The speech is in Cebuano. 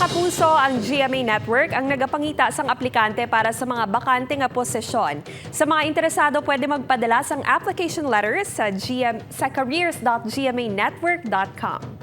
Mga kapuso, ang GMA Network ang nagapangita sang aplikante para sa mga bakante nga posisyon. Sa mga interesado, pwede magpadala sang application letters sa careers.gmanetwork.com.